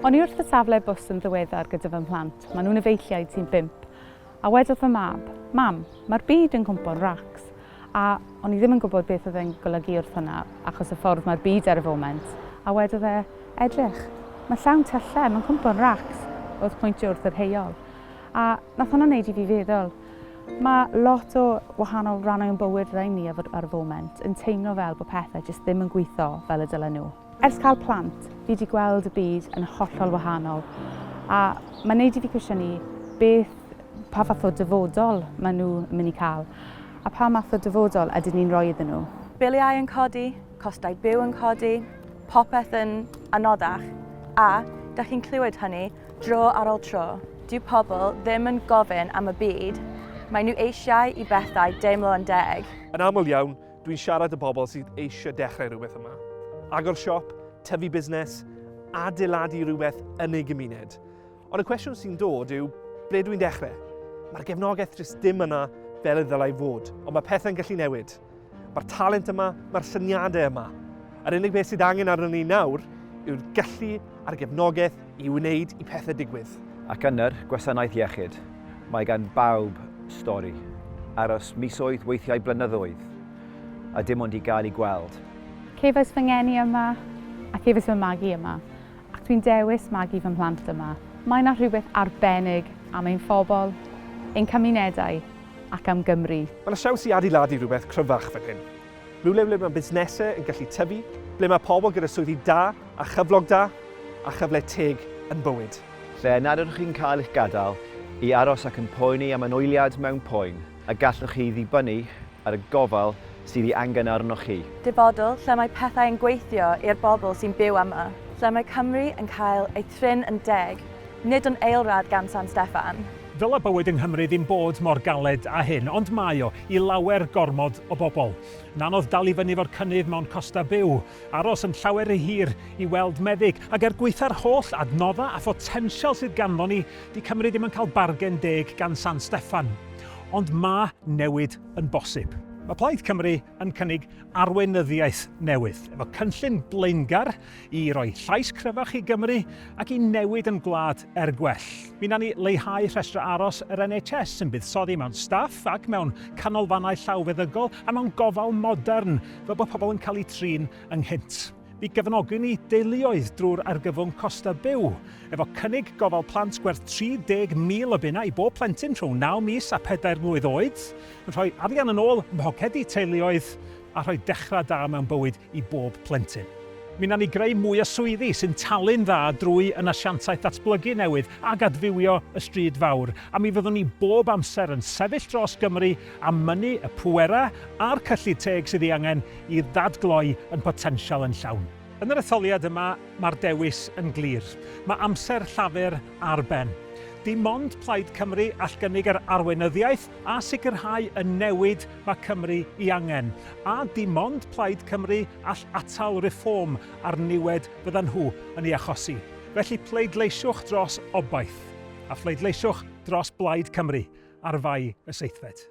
O'n i wrth y safle bws yn ddiweddar gyda fy mhlant, maen nhw'n efeilliaid sy'n bump, a wedodd fy mab, 'Mam, mae'r byd yn cwmpo'n racs. A o'n i ddim yn gwybod beth oedd e'n golygu wrth hwnna, achos y ffordd mae'r byd ar y foment. A wedodd e, 'Edrych, mae llawn tyllau, mae'n cwmpo'n racs, wrth pwyntio wrth yr heol. A nath hwnna wneud i fi feddwl, mae lot o wahanol rannau o'n bywyd rhai ni ar y foment yn teimlo fel bod pethau jyst ddim yn gweithio fel y dylen nhw. Ers cael plant, fi 'di gweld y byd yn hollol wahanol, a mae'n neud i fi cwestiynu beth, pa fath o dyfodol maen nhw yn mynd i cael, a pa math o dyfodol ydyn ni'n rhoi iddyn nhw. Biliau yn codi, costau byw yn codi, popeth yn anoddach, a dach chi'n clywed hynny dro ar ôl tro. Dyw pobl ddim yn gofyn am y byd, maen nhw eisiau i bethau deimlo yn deg. Yn aml iawn, Dwi'n siarad â bobl sydd eisiau dechrau rhywbeth yma. Agor siop, tyfu busnes, adeiladu rhywbeth yn ei gymuned. Ond y cwestiwn sy'n dod yw, ble dwi'n dechrau? Mae'r gefnogaeth jyst dim yna fel y ddylai fod, ond mae pethau'n gallu newid. Mae'r talent yma, mae'r syniadau yma. Yr unig beth sydd angen arnon ni nawr yw'r gallu a'r gefnogaeth i wneud i pethau digwydd. Ac yn yr gwasanaeth iechyd, mae gan bawb stori. Aros misoedd, weithiau blynyddoedd, a dim ond i gael eu gweld. Cefais fy ngeni yma, a cefais fy magu yma, ac dwi'n dewis magu fy mhlant yma. Mae 'na rhywbeth arbennig am ein phobl, ein cymunedau, ac am Gymru. Mae 'na siawns i adeiladu rhywbeth cryfach fan hyn. Rhywle ble mae busnesau yn gallu tyfu, ble mae pobl gyda swyddi da a chyflog da, a chyfle teg yn bywyd. Lle nad ydych chi'n cael eich gadael i aros ac yn poeni am anwyliad mewn poen, a gallwch chi ddibynnu ar y gofal sydd ei angen arnoch chi. Dyfodol lle mae pethau yn gweithio i'r bobl sy'n byw yma. Lle mae Cymru yn cael ei thrin yn deg, nid yn eilradd gan San Steffan. Ddylai bywyd yng Nghymru ddim bod mor galed â hyn, ond mae o, i lawer gormod o bobl. Yn anodd dal i fyny efo'r cynnydd mewn costau byw, aros yn llawer rhy hir i weld meddyg, ac er gwaetha'r holl adnoddau a photensial sydd ganddo ni, 'di Cymru ddim yn cael bargen deg gan San Steffan. Ond mae newid yn bosib. Mae Plaid Cymru yn cynnig arweinyddiaeth newydd, efo cynllun blaengar i roi llais cryfach i Gymru ac i newid yn gwlad er gwell. Mi wnawn ni leihau rhestrau aros yr NHS, yn buddsoddi mewn staff ac mewn canolfannau llawfeddygol a mewn gofal modern, fel bod pobl yn cael eu trin ynghynt. Mi gefnogwn ni deuluoedd drwy'r argyfwng costau byw, efo cynnig gofal plant gwerth 30,000 o bunnau i bob plentyn rhwng 9 mis a 4 mlwydd oed, yn rhoi arian yn ôl ym mhocedi teuluoedd a rhoi dechrau da mewn bywyd i bob plentyn. Mi wnawn ni greu mwy o swyddi sy'n talu'n dda drwy yn asiantaeth datblygu newydd ac adfywio y stryd fawr, a mi fyddwn ni bob amser yn sefyll dros Gymru a mynnu y pwerau a'r cyllid teg sydd ei angen i ddadgloi yn potensial yn llawn. Yn yr etholiad yma, mae'r dewis yn glir. Mae amser Llafur ar ben. Dim ond Plaid Cymru all gynnig yr arweinyddiaeth a sicrhau y newid mae Cymru i angen. A dim ond Plaid Cymru all atal Reform a'r niwed fyddan nhw yn ei achosi. Felly pleidleisiwch dros obaith, a phleidleisiwch dros Blaid Cymru ar Fai y seithfed.